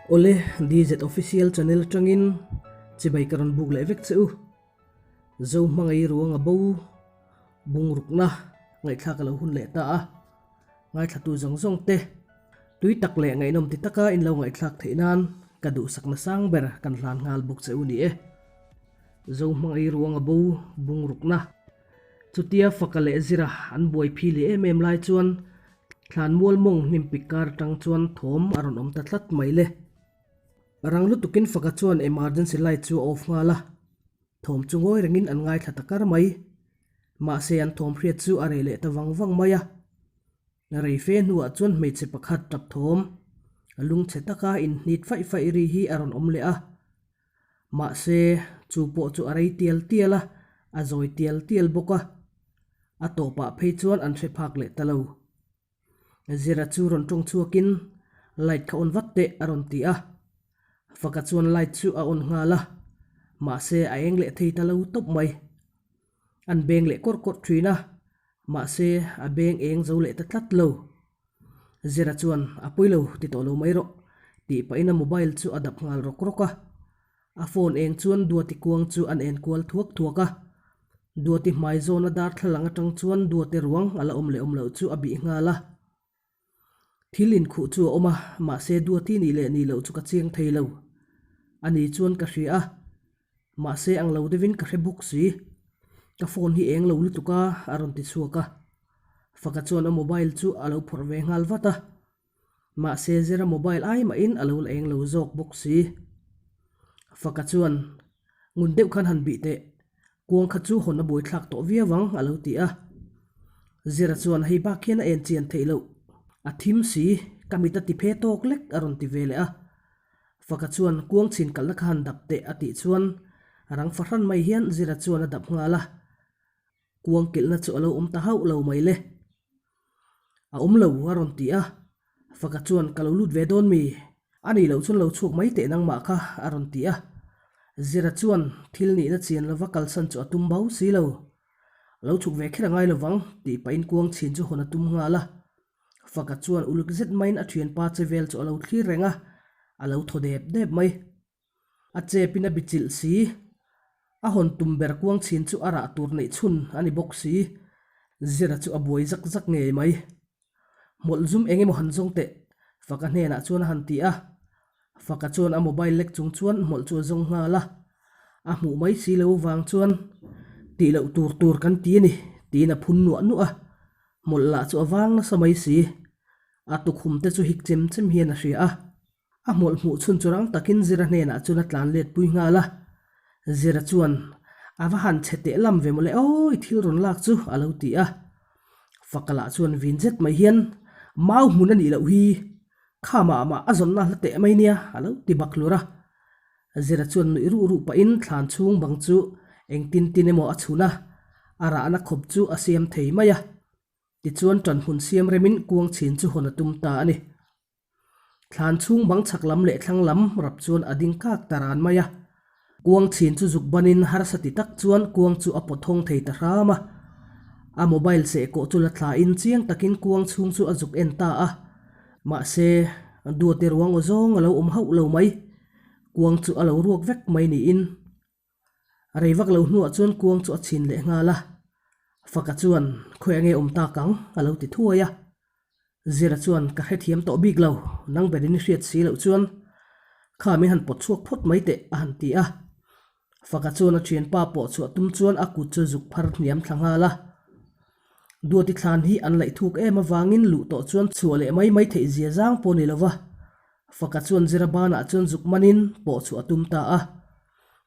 Awle, DZ Official Channel atangin chibai ka rawn buk leh vek che u. Zo hmangaih ruang a bo bungrukna ngaihthlak a lo hun leh ta a, ngaithlatu zawng zawng te tui tak leh ngaihnawm ti taka in lo ngaihthlak theih nan ka duhsakna sang ber kan hlan nghal bawk che u ni e. Zo hmangaih ruang a bo bungrukna chutia faka leh zira an buai phi leh em em lai chuan thlan mual mawng hnim pik kar atang chuan thawm a rawn awm ta tlat mai le. Rang lutukin faka chuan emergency light chu a off nghal a. Thawm chu ngawi rengin an ngaithla ta kar mai. Mahse an thawm hriat chu a reh leh ta vang vang mai a. Rei fe hnuah chuan hmeichhe pakhat tap thawm, lungchhe taka inhnit faih faih ri hi a rawn awm leh a. Mahse chu pawh chu a rei tial tial a, a zawi tial tial bawk a. A tawpah phei chuan an hre phak leh ta lo. Zira chu rawn tawng chhuakin, Light kha on vat teh a rawn ti a. Faka chuan light chu a on nghal a, mahse a eng leh thei ta lo tawp mai. An beng leh kawrh kawrh thin a, mahse a beng eng zo leh ta tlat lo. Zira chuan, A pawi lo, ti tawh lo mai rawh, tih pahin a mobile chu a dap nghal rawk rawk a. A phone eng chuan Duati kuang chu an en kual thuak thuak a. Duati hmai zawna darthlalang atang chuan Duate ruang a la awm leh awm loh chu a bih nghal a. Thil inkhuh chu a awm a, mahse Duati nih leh nih loh chu ka chiang thei lo. A ni chuan ka hria a, mahse ang lo deuhin ka hre bawk si. Ka phone hi eng lo lutuk a, a rawn ti chhuak a. Faka chuan a mobile chu a lo phawrh ve nghal vat a. Mahse Zira mobile ai mahin a lo la eng lo zawk bawk si. Faka chuan, Ngun deuh khan han bih teh, kuang kha chu hawn a buaithlak tawh viau ang a lo ti a. Zira chuan hei bak hian a en chian theih loh, a thim si, ka mit a ti phe tawk lek a rawn ti ve leh a. Faka chuan kuang chhin kalna kha han dap teh a tih chuan rang fahran mai hian Zira chuan a dap nghal a. Kuang kilhna chu a lo awm ta hauh lo mai le. A awm lo, a rawn ti a. Faka chuan, Ka lo lut ve dawn mi? A nih loh chuan lo chhuak mai teh nangmah kha, a rawn ti a. Zira chuan thil nihna chian lova kalsan chu a tum bau si lo. Lo chhuk ve kher a ngai lovang, tih pahin kuang chhin chu hawn a tum nghal a. Faka chuan uluk zet maiin a thianpa che vel chu a lo thlir reng a, a lo thaw dep dep mai. A chepin a bichilh si. A hawn tum ber kuang chhin chu a rah tur neih chhun a ni bawk si. Zira chu a buai zak zak ngei mai. Hmawlh zum eng emaw han zawng teh, Faka hnenah chuan a han ti a. Faka chuan a mobile lek chung chuan hmawlh chu a zawng nghal a. A hmuh mai si lo vang chuan tih loh tur tur kan ti a ni, tiin a phun nuah nuah a. Hmawlh lah chu a vang nasa mai si. A tukhum te chu hik chem chem hian a hria a. A hmawlh hmuh chhun chu rang takin Zira hnenah chuan a tlan let pui nghal a. Zira chuan, A va han chhe teh lam ve mawle aw, i thil rawn lak chu, a lo ti a. Fakala chuan vin zet mai hian, Mau hmun a nih loh hi, kha mah mah a zawnna hla teh mai nia, a lo ti bak hlur a. Zira chuan nuih ruh ruh pahin thlan chhung bang chu engtin tin emaw a chhun a, a rahna khawp chu a siam thei mai a. Tichuan ṭan hmun siam remin kuang chhin chu hawn a tum ta a ni. Thlan chhung bang chhak lam leh thlang lam rap chuan a ding kak ta ran mai a. Kuang chhin chu zuk banin harsa ti tak chuan kuang chu a pawt hawng thei ta hram a. A mobile seh kawh chu la thlain chiang takin kuang chhung chu a zuk en ta a. Mahse, Duate ruang aw zawng a lo awm hauh lo mai. Kuang chu a lo ruak vek mai niin. A rei vak lo hnuah chuan kuang chu a chhin leh nghal a. Faka chuan, Khawi ange awm tak ang? a lo ti thuai a. Zira chuan, Ka hrethiam tawh bik lo, nang berin i hriat si loh chuan kha min han pawt chhuak phawt mai teh, a han ti a. Faka chuan a thianpa pawh chhuah tum chuan a kut chu zuk phar hniam thla nghal a. Duati thlan hi an laih thuk em avangin luh tawh chuan chhuah leh mai mai theih zia zang pawh ni lo va. Faka chuan Zira banah chuan zuk manin pawh chhuah a tum ta a.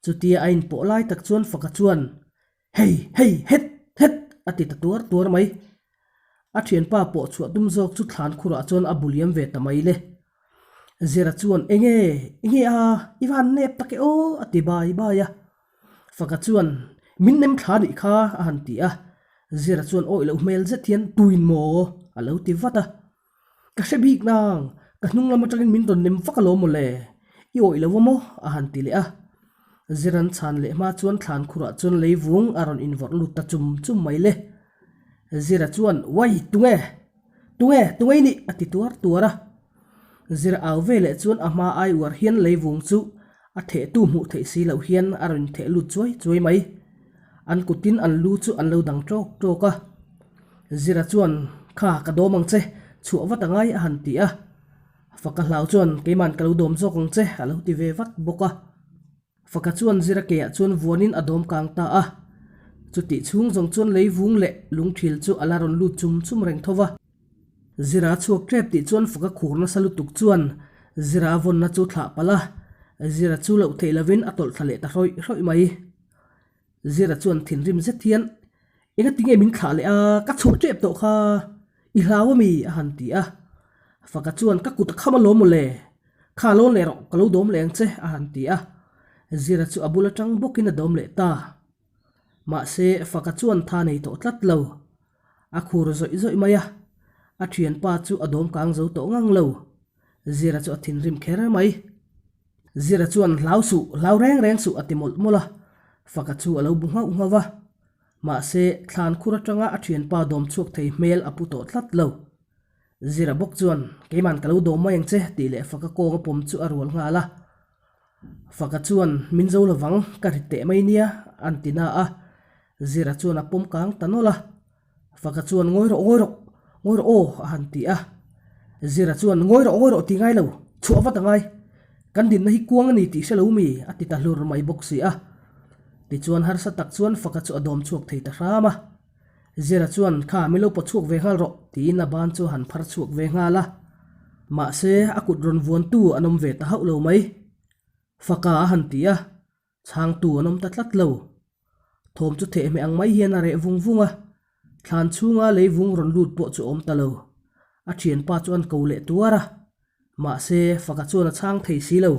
Chutia a inpawh lai tak chuan Faka chuan, Hei! Hei! Het! Het! a ti ta tuar tuar mai. A thianpa pawh chhuah tum zawk chu thlan khurah chuan a bu liam ve ta mai le. Zira chuan, Enge? Enge a? I van nep tak e aw! a ti bai bai a. Faka chuan, Min nem thla nih kha, a han ti a. Zira chuan awih loh hmel zet hian, Tuin maw? a lo ti vat a. Ka hre bik nang, ka hnung lam atangin min rawn nem vak alawm mawle, i awih lo a maw? a han ti leh a. Ziran chhan leh hma chuan thlan khurah chuan lei vung a rawn invawrh lut ta chum chum mai le. Zira chuan, Uai, tunge? Tunge? Tunge i nih? a ti tuar tuar a. Zir au ve leh chuan a hma ai uar hian leivung chu a thehtu hmuh theih si loh hian a rawn theh lut chuai chuai mai. An kutin an lu chu an lo dang ṭawk ṭawk a. Zira chuan, Kha, ka dawm ang che, chhuah vat a ngai a han ti a. Faka hlau chuan, Keima'n ka lo dawm zawk ang che a lo ti ve vat bawk a. Faka chuan Zira keah chuan vuanin a dawm kang ta a. Chutih chhung zawng chuan leivung leh lungthil chu a la rawn lut chum chum reng tho va. Zira chhuak tep tih chuan Faka khur nasa lutuk chuan Zira vawnna chu thlah palh a, Zira chu loh theih lovin a tawlh thla leh ta hrawih hrawih mai. Zira chuan thinrim zet hian, Engati nge min thlah leh a, ka chhuah tep tawh kha, i hlau ami? a han ti a. Faka chuan, Ka kut a kham alawm mawle, kha lawn leh rawh, ka lo dawm leh ang che, a han ti a. Zira chu a bul atang bawkin a dawm leh ta. Mahse, Faka chuan tha nei tawh tlat lo. A khur zawih zawih mai a, a thianpa chu a dawm kang zo tawh ngang lo. Zira chu a thinrim kher mai. Zira chuan hlau suh, hlau reng reng suh a ti mawlh mawlh a, Faka chu a lo bu nghauh nghauh va. Mahse, thlan khur atanga a thianpa dawm chhuak thei hmel a pu tawh tlat lo. Zira bawk chuan, Keiman ka lo dawm mai ang che tih leh Faka kawng a pawm chu a rual nghal a. Faka chuan, Min zo lovang, ka ri teh mai nia, an ti na a. Zira chuan a pawm kang ta nawlh a. Faka chuan, Ngawi rawh, ngawi rawh, ngawi rawh aw, a han ti a. Zira chuan, Ngawi rawh, ngawi rawh ti ngai lo, chhuah vat a ngai. Kan dinna hi kuang a ni tih hre lo mi, a ti ta hlur mai bawk si a. Tichuan harsa tak chuan Faka chu a dawm chhuak thei ta hram a. Zira chuan, Kha, min lo pawt chhuak ve nghal rawh, tiin a ban chu a han phar chhuak ve nghal a. Mahse, a kut rawn vuantu an awm ve ta hauh lo mai. Faka a han ti a, chhangtu an awm ta tlat lo. Thawm chu thehhmeh ang mai hian a reh vung vung a, thlan chhunga leivung rawn lut pawh chu a awm ta lo. A thianpa chu an ko leh tuar a, mahse, Faka chuan a chhang thei si lo.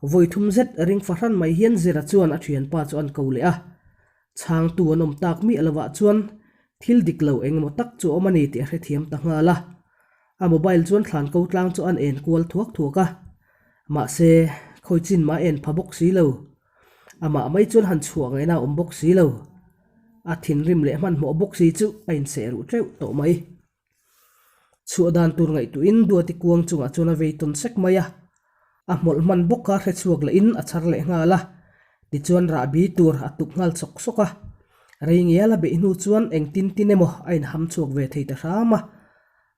Vawi thum zet ring fahran mai hian Zira chuan a thianpa chu an ko leh a, chhangtu an awm tak miah lovah chuan thil dik lo eng emaw tak chu a awm a ni tih a hrethiam ta nghal a. A mobile chuan thlan ko tlang chu an en kual thuak thuak a, mahse, khawi chin mah a en pha bawk si lo. Amah mai chuan han chhuah ngaihna a awm bawk si lo. A thinrim leh hmanhmawh bawk si chu a inseh ruh teuh tawh mai. Chhuah dan tur ngaihtuahin Duati kuang chungah chuan a vei tawn sek mai a, a hmawlh hman bawk a hre chhuak lehin a chhar leh nghal a, tichuan rahbi tur a tuk nghal sawk sawk a. Rei ngial a beih hnu chuan engtin tin emaw a inham chhuak ve thei ta hram a,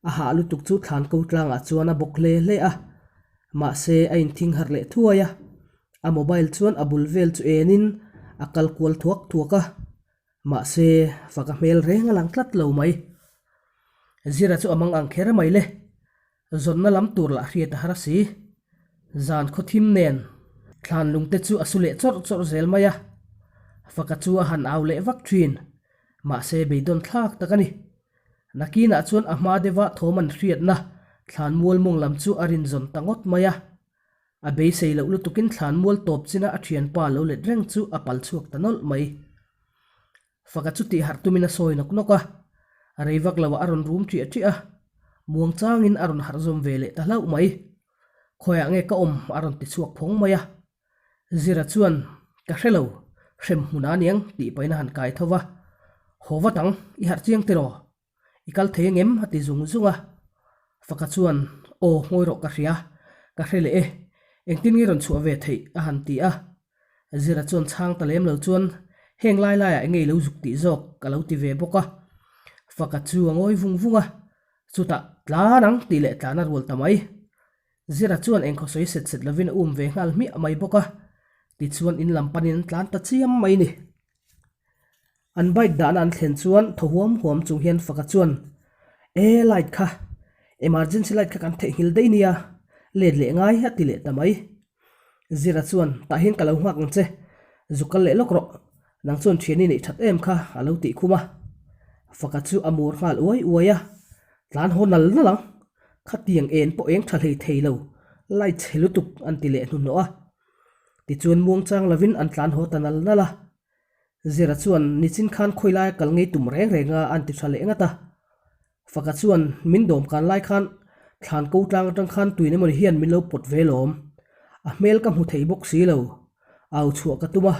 a hah lutuk chu thlan ko tlangah chuan a bawk hle hle a, mahse a inthing harh leh thuai a, a mobile chuan a bul vel chu enin a kal kual thuak thuak a. Mahse, fak a hmel reng a lang tlat lo mai. Zira chu a mang ang kher mai le. Zawnna lam tur lah hriat a har si. Zan khaw thim nen thlan lung te chu a su leh chawrh chawrh zel mai a. Faka chu a han au leh vak thin. Mahse, beidawn thlak tak a ni. Nakinah chuan a hma deuha thawm an hriatna thlan mual mawng lam chu a rinzawn ta ngawt mai a. A beisei loh lutukin thlan mual tawp china a thianpa lo let reng chu a pal chhuak ta nawlh mai. Faka chu tih harh tumin a sawi nawk nawk a, a rei vak loah a rawn rum ṭiah ṭiah a, muang changin a rawn harh zawm ve leh ta hlauh mai. Khawiah nge ka awm? a rawn ti chhuak phawng mai a. Zira chuan, Ka hre lo, hrem hmun a niang tih pahin a han kai tho va. Haw vat ang, i harh chiang tiraw? I kal thei angem? a ti zung zung a. Faka chuan, Aw, ngawi rawh ka hria, ka hre leh e, engtin nge rawn chhuah ve theih? a han ti a. Zira chuan chhang ta lem lo chuan, Heng lai laiah enge i lo zuk tih zawk? ka lo ti ve bawk a. Faka chu a ngawi vung vung a, chutah, Tlan ang tih leh tlan a rual ta mai. Zira chuan engkhaw sawi set set lovin a um ve nghal hmiah mai bawk a, tichuan in lam panin an tlan ta chiam mai ni. An bike dahna an thlen chuan thaw huam huam chung hian Faka chuan, E light kha, emergency light kha kan theihnghilh daih nia, let leh ngai a ti leh ta mai. Zira chuan, Tah hian ka lo nghak ang che, zu kal leh lawk rawh, nang chuan thian i neih that em kha a lo tih khum a. Faka chu a mur nghal uai uai a, Tlan haw nal nal ang, khatiang en pawh eng tha hlei thei lo, light chhe lutuk an ti leh hnuhnawh a. Tichuan muangchang lovin an tlan haw ta nal nal a. Zira chuan nichin khan khawi laia kal ngei tum reng reng a an ti tha leh ngat a. Faka chuan min dawm kan lai khan thlan ko tlang atang khan tuin emawni hian min lo pawt ve lawm. A hmel ka hmu thei bawk si lo. Au chhuah ka tum a,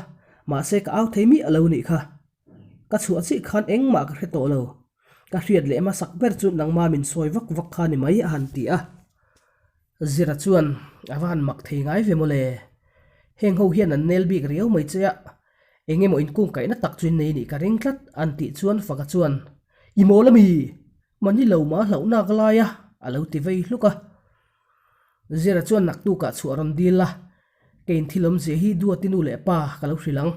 mahse ka au thei miah lo nih kha. Ka chhuah chiah khan engmah ka hre tawh lo. Ka hriat leh hmasak ber chu nangma min sawi vak vak kha ni mai a han ti a. Zira chuan a va han mak thei ngai ve mawle. Heng ho hian an nel bik riau mai che a, eng emaw inkungkaihna tak chu in nei nih ka ring tlat an tih chuan Faka chuan, I mawl ami? Mahni lo mah hlauhnak lai a, a lo ti vei hluk a. Zira chuan naktukah chhuah rawn dil a, keiin thil awmzia hi Duati nu leh pa ka lo hrilh ang.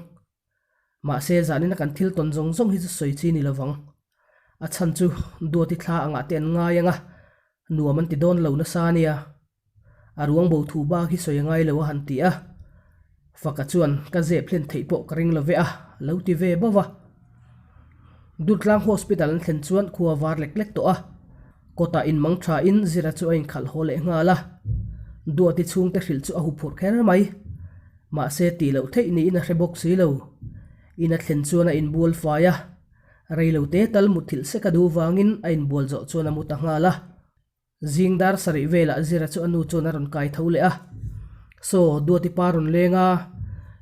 Mahse, zanina kan thil tawn zawng zawng hi chu sawi chi ni lovang. A chhan chu Duati thla angah te an ngai ang a, nuam an ti dawn lo nasa a nia. A ruang bo thu bak hi sawi a ngai lo a han ti a. Faka chuan ka zep hlen theih pawh ka ring lo ve a, lo ti ve bauh a. Durtlang Hospital an thlen chuan khua var lek lek tawh a. Kawtah inmang thain Zira chu a inkhalh haw leh nghal a. Duati chhungte hrilh chu a huphurh kher mai. Mahse tih loh theih niin a hre bawk si lo. In a thlen chuan a inbual fai a, rei lo te tal mutthilh sek a duh vangin a inbual zawh chuan a mu ta nghal a. Zing dar sarih velah Zira chu a nu chuan a rawn kai tho leh a. Saw, Duati pa rawn leng a,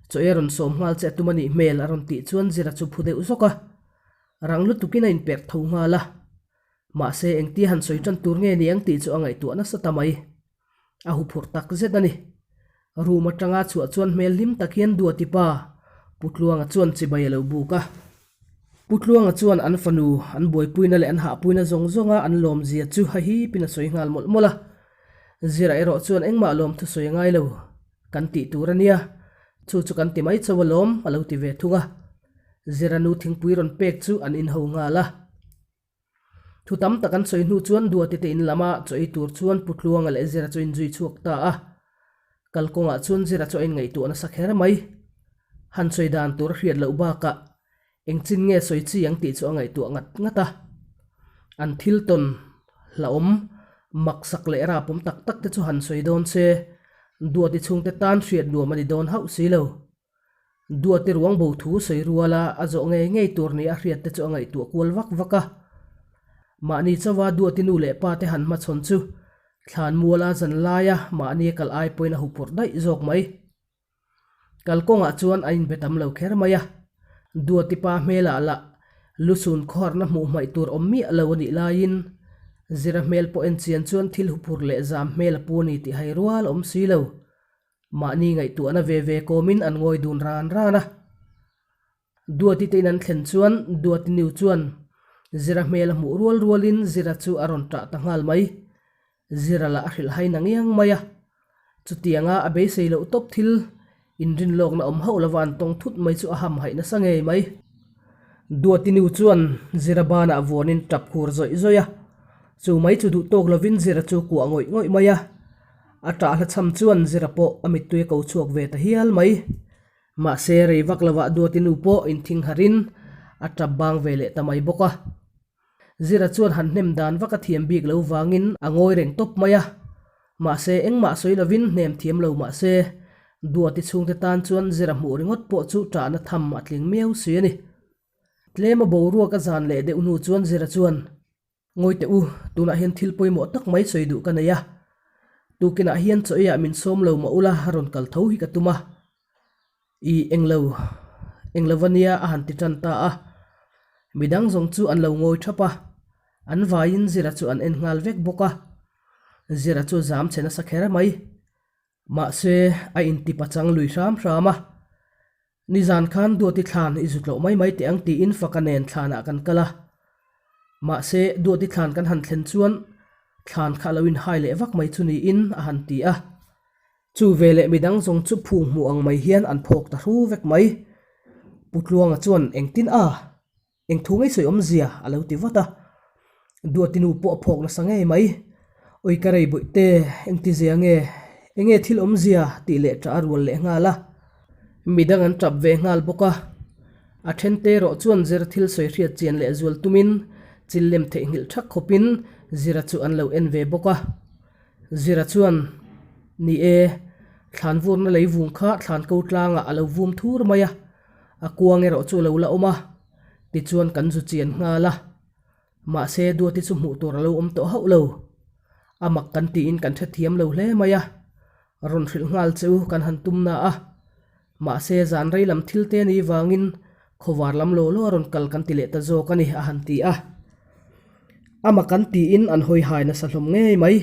chaw ei a rawn sawm nghal che a tum a nih hmel a rawn tih chuan Zira chu phu deuh zawk a. Rang lutukin a inperh tho nghal a. Mahse engtia han sawi tan tur nge ni ang tih chu a ngaihtuah nasa ta mai. A huphurh tak zet a ni. Room atanga chhuah chuan hmel hlim tak hian Duati pa, Pu Tluanga chuan chibai a lo buk a. Pu Tluanga chuan an fanu, an buaipuina leh an hahpuina zawng zawnga an lawmzia chu ha hipin a sawi nghal mawlh mawlh a. Zira erawh chuan engmah lawm thusawi a ngai lo. Kan tih tur a nia. Chu chu kan ti mai chauh alawm, a lo ti ve thung a. Zira nu thingpui rawn pek chu an inho nghal a. Thu tam tak an sawi hnu chuan Duati te in lama chaw ei tur chuan Pu Tluanga leh Zira chu inzui chhuak ta a. Kalkawngah chuan Zira chu a inngaihtuah nasa kher mai. Han sawi dan tur a hriat loh bakah engchin nge sawi chi ang tih chu a ngaihtuah ngat ngat a. An thil tawn, hlauhawm, maksak leh rapawm tak tak te chu han sawi dawn se, Duati chhungte tan hriat nuam a ni dawn hauh si lo. Duati ruang bo thu sawi ruala a zawh ngei ngei tur nia a hriat te chu a ngaihtuah kual vak vak a. Mahni chauha Duati nu leh pa te han hmachhawn chu thlan muala zan laia mahni a kal ai pawhin a huphurh daih zawk mai. Kalkawngah chuan a inbe tam lo kher mai a. Duati pa hmelah lah lusun khawharna hmuh hmaih tur awm miah lo a nih laiin Zira hmel pawh en chian chuan thil huphurh leh zam hmel a pu a ni tih hai rual a awm si lo. Mahni ngaihtuahna ve ve kawmin an ngawi dun ran ran a. Duati te in an thlen chuan Duati nu chuan Zira hmel a hmuh rual rualin Zira chu a rawn ṭah ta nghal mai. Zira lah a hrilh hai nangiang mai a. Chutianga a beisei loh tawp thil inrinlawkna awm hauh lova an tawng thut mai chu a hamhaih nasa ngei mai. Duati nu chuan Zira banah vuanin ṭap khur zawih zawih a. Chu mai chu duh tawk lovin Zira chu kuah ngawih ngawih mai a. A ṭah hla chham chuan Zira pawh a mittui a ko chhuak ve ta hial mai. Mahse, rei vak lovah Duati nu pawh inthing harin a ṭap bang ve leh ta mai bawk a. Zira chuan han hnem dan vak a thiam bik lo vangin a ngawi reng tawp mai a. Mahse, engmah sawi lovin hnem thiam lo mah se, Duati chhungte tan chuan Zira hmuh ringawt pawh chu ṭahna tham a tling miau si a ni. Tlema boruak a zan leh deuh hnu chuan Zira chuan. Ngawi teh u, tunah hian thil pawimawh tak mai sawi duh ka nei a. Tukinah hian chaw eiah min sawm lo mah ula rawn kal tho hi ka tum a. Ih, englo, englo va nia a han ti tan ta a. Midang zawng chu an lo ngawi thap a, an vaiin Zira chu an en nghal vek bawk a. Zira chu zam chhe nasa kher mai. Mahse, a inti pachang lui hram hram a. Nizan khan Duati thlan i zut loh mai mai teh ang tiin Faka nen thlanah kan kal a. Mahse, Duati thlan kan han thlen chuan thlan kha a lo inhai leh vak mai chu niin a han ti a. Chu veleh midang zawng chu phung hmuh ang mai hian an phawk ta hru vek mai. Pu Tluanga chuan engtin a? Eng thu ngei sawi awmzia a lo ti vat a. Duati nu pawh a phawk nasa ngei mai. Awi ka rei bawih te, engti zia nge? Enge thil awmzia tih leh ṭah a rual leh nghal a. Midang an ṭap ve nghal bawk a. A ṭhen te erawh chuan Zira thil sawi hriat chian leh zual tumin chil lem theihnghilh ṭhak khawpin Zira chu an lo en ve bawk a. Zira chuan, Ni e, thlan vurna lei vung kha thlan ko tlangah a lo vum thur mai a. A kuang erawh chu a lo la awm a, tichuan kan zu chian nghal a. Mahse, Duati chu hmuh tur a lo awm tawh hauh lo. A mak kan tiin kan hrethiam lo hle mai a, rawn hrilh nghal che u kan han tum na a. Mahse, zan rei lam thil te ni vangin khawvar lam law law a rawn kal kan ti leh ta zawk a ni, a han ti a. A mak kan tiin an hawi hai nasa hlawm ngei mai.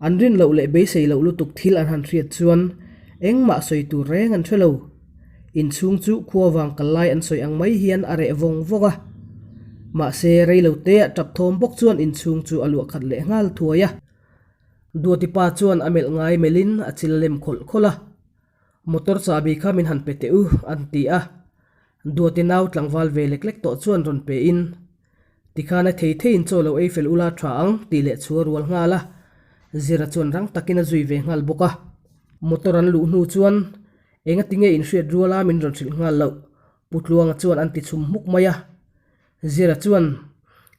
An rin loh leh beisei loh lutuk thil an han hriat chuan engmah sawi tur reng an hre lo. Inchhung chu khua vang kal lai an sawi ang mai hian a reh vawng vawng a. Mahse, rei lo teah tap thawm bawk chuan inchhung chu a luah khat leh nghal thuai a. Duati pa chuan a melh ngai melhin a chil a lem khawlh khawlh a. Motor chahbi kha min han pe teh u, an ti a. Duati nau tlangval ve lek lek tawh chuan rawn pe in, Tikhan a thei theiin chaw lo ei fel ula tha ang, tih leh chu a rual nghal a. Zira chuan rang takin a zui ve nghal bawk a. Motor an luh hnu chuan, Enga tinge inhriat ruala min rawn hrilh nghal loh? Pu Tluanga chuan an ti chhum hmuk mai a. Zira chuan,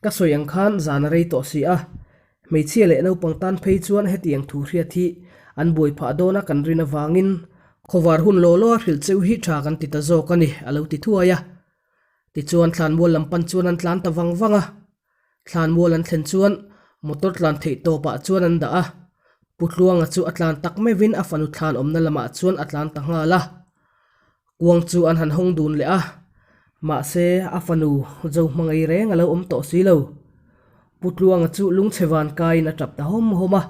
Ka sawi ang khan zan a rei tawh si a. Hmeichhia leh naupang tan phei chuan hetiang thu hriat hi an buai phah dawn a kan rin avangin khawvar hun law law a hrilh cheu hi tha kan ti ta zawk a ni, a lo ti thuai a. Tichuan thlanmual lam pan chuan an tlan ta vang vang a. Thlanmual an thlen chuan motor tlan theih tawpah chuan an dah a. Pu Tluanga chu a tlan tak meuhin a fanu thlan awmna lamah chuan a tlan ta nghal a. Kuang chu an han hawng dun leh a, mahse a fanu zo hmangaih reng a lo awm tawh si lo. Pu Tluanga chu lungchhe van kaiin a tap ta hawm hawm a.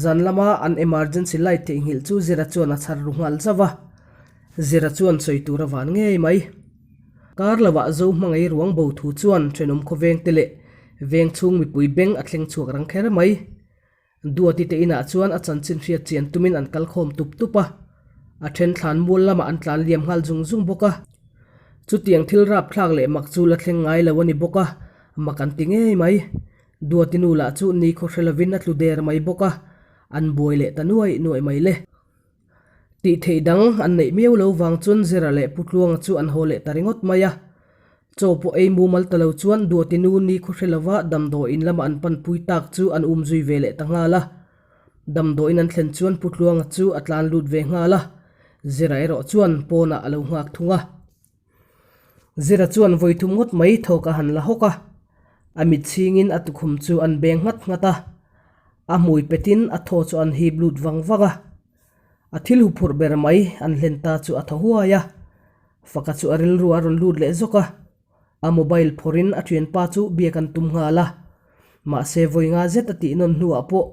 Zan lama an emergency light theihnghilh chu Zira chuan a chhar ru nghal zauh a. Zira chuan sawi tur a van ngei mai. Kar lovah zo hmangaih ruang bo thu chuan thenawm khawvengte leh veng chhung mipui beng a thleng chhuak rang kher mai. Duati te inah chuan a chanchin hriat chian tumin an kal khawm tup tup a, a then thlan mual lamah an tlan liam nghal zung zung bawk a. Chutiang thil rapthlak leh mak chu la thleng ngai lo a ni bawk a, mak an ti ngei mai. Duati nu lah chu ni khaw hre lovin a tlu der mai bawk a, an buai leh ta nuaih nuaih mai le. Tih theih dang an neih miau lo vang chuan Zira leh Pu Tluanga chu an haw leh ta ringawt mai a. Chaw pawh ei mumal ta lo chuan Duati nu ni khaw hre lova damdawiin lama an panpui tak chu an um zui ve leh ta nghal a. Damdawiin an thlen chuan Pu Tluanga chu a tlan lut ve nghal a, Zira erawh chuan pawnah a lo nghak thung a. Zira chuan vawi thum ngawt mai thawk a han la hawk a, a mit chhingin a tukhum chu an beng nghat nghat a, a hmui petin a thaw chu an hip lut vang vang a. A thil huphurh ber mai an hlen ta chu a thaw huai a, Faka chu a rilru a rawn lut leh zawk a, a mobile phawrhin a thianpa chu biak an tum nghal a, mahse vawi nga zet a tih nawn hnuah pawh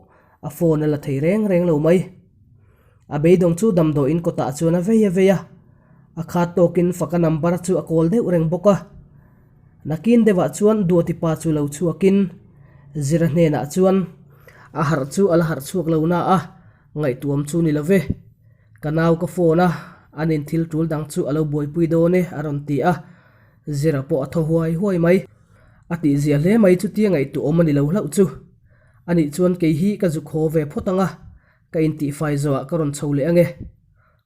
a phone a la thei reng reng lo mai. A beidawng chu damdawiin kawtah chuan a vei a vei a, a khat tawkin Faka number chu a call deuh reng bawk a. Nakin deuhah chuan Duati pa chu lo chhuakin Zira hnenah chuan a harh chu a la harh chhuak lo na a, ngaihtuam chu ni lo ve. Ka nau ka phone a, an in thil tul dang chu a lo buaipui dawn e a rawn ti a, Zira pawh a thaw huai huai mai. A tihzia hle mai chutia ngaihtuah awm a ni lo hlauh chu. Anih chuan kei hi ka zuk haw ve phawt ang a, ka intihfai zawhah ka rawn chho leh ang e.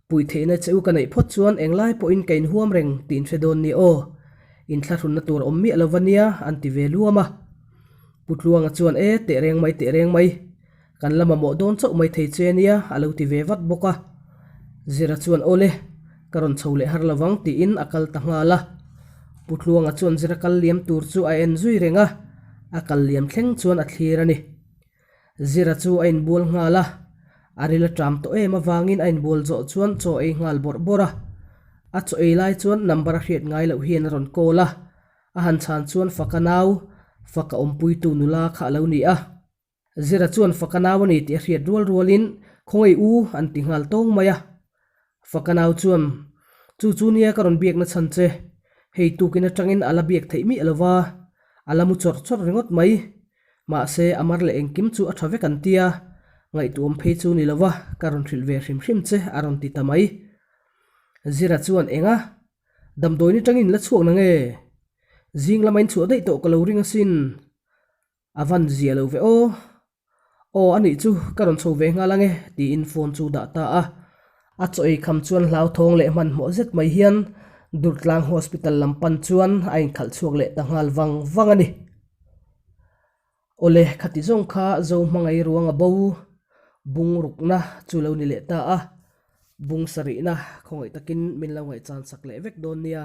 Puih theihna che u ka neih phawt chuan englai pawhin ka inhuam reng tih in hre dawn ni aw. Inthlahrunna tur awm miah lo va nia an ti ve luam a. Pu Tluanga chuan e teh reng mai teh reng mai. Kan la mamawh dawn chauh mai thei che nia a lo ti ve vat bawk a. Zira chuan aw le, ka rawn chho leh har lovang tiin a kal ta nghal a. Pu Tluanga chuan Zira kal liam tur chu a en zui reng a, a kal liam thleng chuan a thlir a ni. Zira chu a inbual nghal a, a ril a ṭam tawh em avangin a inbual zawh chuan chaw ei nghal bawrh bawrh a. A chaw ei lai chuan number a hriat ngai loh hian a rawn call a, a han chhan chuan Faka nau, Faka awmpuitu nula kha a lo ni a. Zira chuan Faka nau a ni tih a hriat rual rualin Khawngaih u an ti nghal tawng mai a. Faka nau chuan, Chu chu nia ka rawn biakna chhan che, hei tukin atangin a la biak theih miah lo va, a la mu chawrh chawrh ringawt mai. Mahse, a mar leh engkim chu a tha vek an tia, ngaihtuahawm phei chu ni lo va, ka rawn hrilh ve hrim hrim che a rawn ti ta mai. Zira chuan, Enga? Damdawiin atangin la chhuak na nge? Zing lama inchhuah daih tawh ka lo ring asin. A van zia lo ve aw. Aw a nih chu ka rawn chho ve nghal ang e tiin phone chu dah ta a. A chaw ei kham chuan hlauthawng leh hmanhmawh zet mai hian Durtlang Hospital lam pan chuan a inkhalh chhuak leh ta nghal vang vang a ni. Awle khati zawng kha Zo hmangaih ruang a bo bung rukna chu lo ni leh ta a. Bung sarihna khawngaih takin min lo ngaihchan sak leh vek dawn nia.